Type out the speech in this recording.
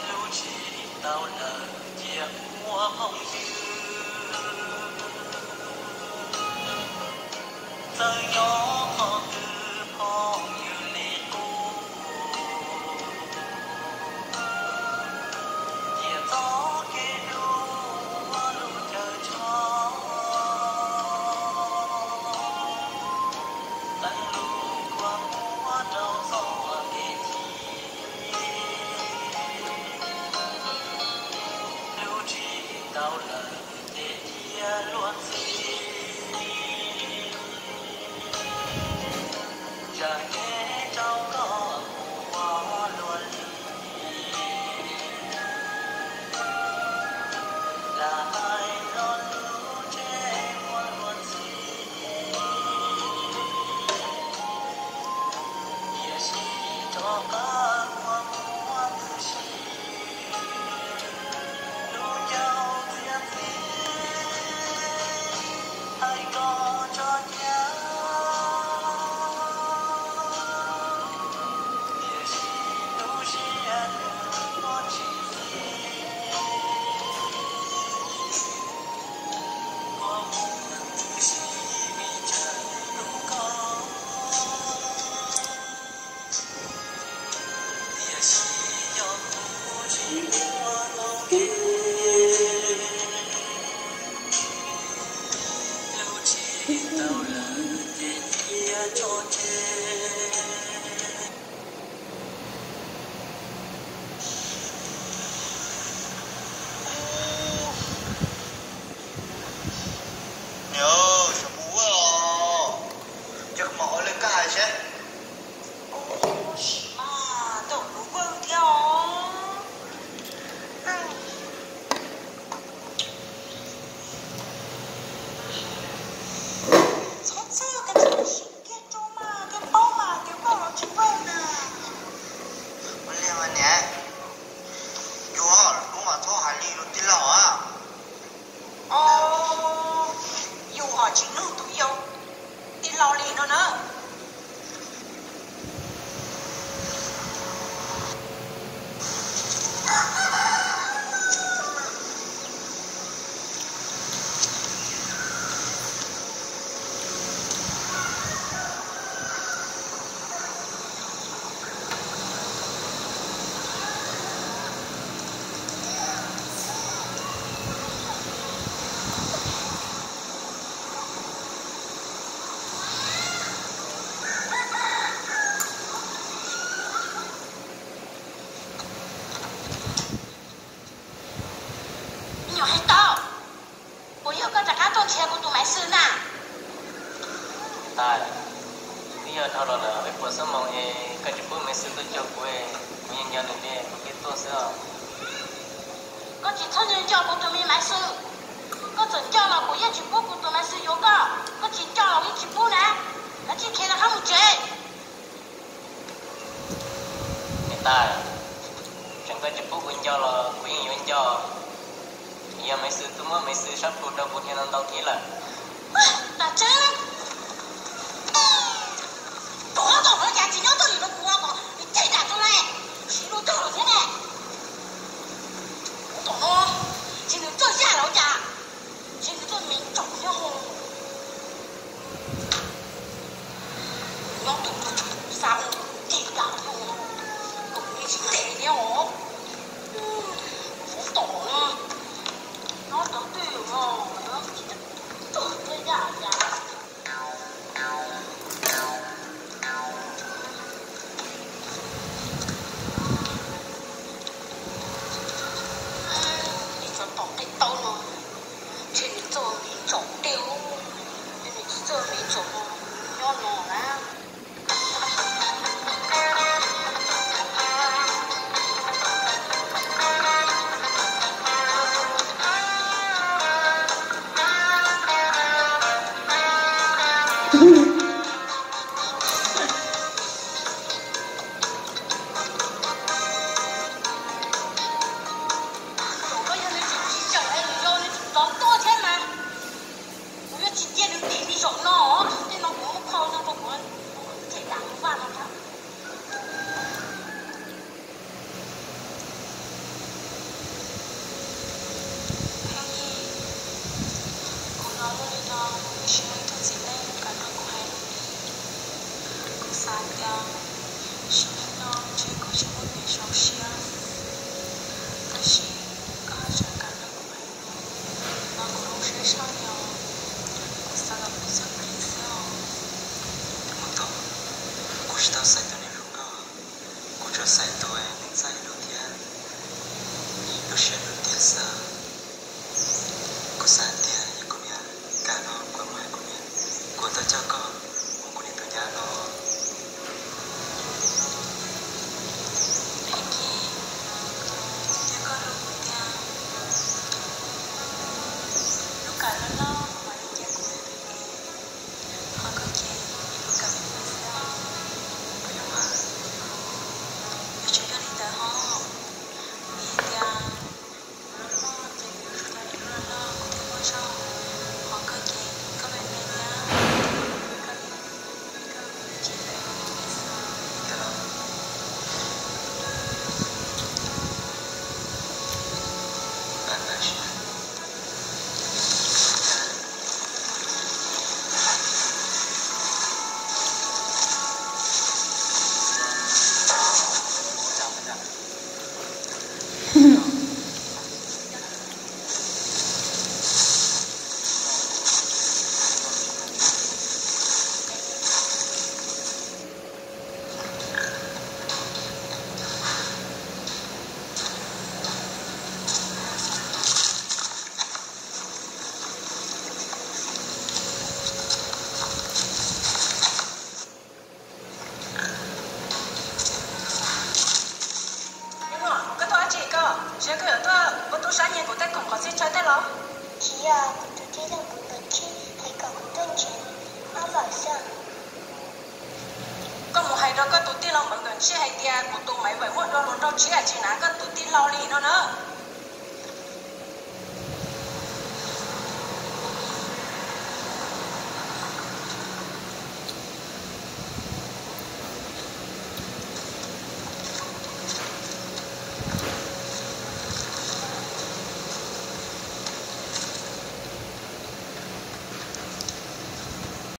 Lub tsis tau lawm cia ua phooj ywg, txawm nyob qhov twg phooj ywg li qub. Cia txoj kev hlub ua lub chaw tsho, teev lub kua muag rau txoj kev chim. Lub tsis tau lawm ces cia luag ntxhi, tsa kev rau koj ua luag li. Lam hais los lub tsev ua luag ntxhi, tiam sis rov qab ua muaj twb si. Lub caug txiav txim hais kom tso cia, tiam sis lub siab nws muaj tsis txim. Ua mus twb si vim tsawg hlub koj. Tiam sis yog kuv tsis muaj tau kev, lub tsis tau lawm ces cia tso tseg. Niam, tsam mus ua os, ces kuv mam ua li koj hais seb. Sim mas, tau kuv vwm thiab os. Txhob txhawj, koj tsis sim kiag rau mas, koj paub mas tias koj los tsis vwm na. Ua li mas niam, yus lub mas txhob hais li los tij laug a. Os, yus ho tsis nug tus yau tij laug li no na. Me nyuam hais tau, puas yog koj rov qab tuaj nrhiav kuv tus Maiv Xwm na? Tais, twb yog dhau los lawm, peb puas xub moos es koj tsis pub Maiv Xwm tuaj cog kuv, kuv yeej nco nws li, kuv thiaj tuaj xwb os. Koj tsis txhob nco nco kuv tus me Maiv Xwm. Koj txawm nco los kuv yeej tsis pub kuv tus Maiv Xwm yuav koj, koj tsis nco los kuv yeej tsis pub na. Kav tsij khiav rov qab mus tsev. Niam tais, tseem koj tsis pub kuv nco los kuv yeej yuav nco. Yog Maiv Xwm twb muab Maiv Xwm sab plhu rau kuv niam ntau ntau thiab lawm. Tam tseeb, tus hlob tom no cas tsis nyob tuaj lim rau kuv ua kom nws cem dam tau ne, siv luag tag lawm thiab ne. Tom no, ntshe nws txawj yam los cas, ntshe nws tuaj me ntsaum thiab ho. Nyob tus no tseem xa ua cem dam no, kom nws tsis ntev thiab os. Kuv tom no, nyob tau twj ywm no, tsis txawj thiab yam cas. Tus neeg txawj hlub thiab lub siab lub ntiag xwb. Kuv xav tias yog kuv niam kam no kuv mus hais kuv niam, kuv tau coj koj mus kuv niam tus nyab no. Yog koj hlub kuv tiag, lub kam loj loj mam li cia kuv mus. Qhov koj ces kuv kam mus xwb. Kuv yuav mus, yuav tsum yog li ntawd ho. Vim tias kuv loj loj ces kuv yuav tsum yog li lub loj loj kuv thiaj muaj zog. Qhov koj ces koj me me thiab, koj, koj tsis tau ib xwb. Koj tuaj dab tsi koj? Tsis yog koj yuav tuaj ua tub sab nyiag kuv tej khoom qhov txhia chaw tej los? Tsis yog, kuv tus tij laug Npuv Npawg Tsib hais kom kuv tuaj nrhiav Mab Vawm xwb. Koj mus hais rau koj tus tij laug Npuv Npawg Tsib hais tias kuv tus Maiv Vawm muaj dua hluas nraug tshiab tsis hnav koj tus tij laug li no na.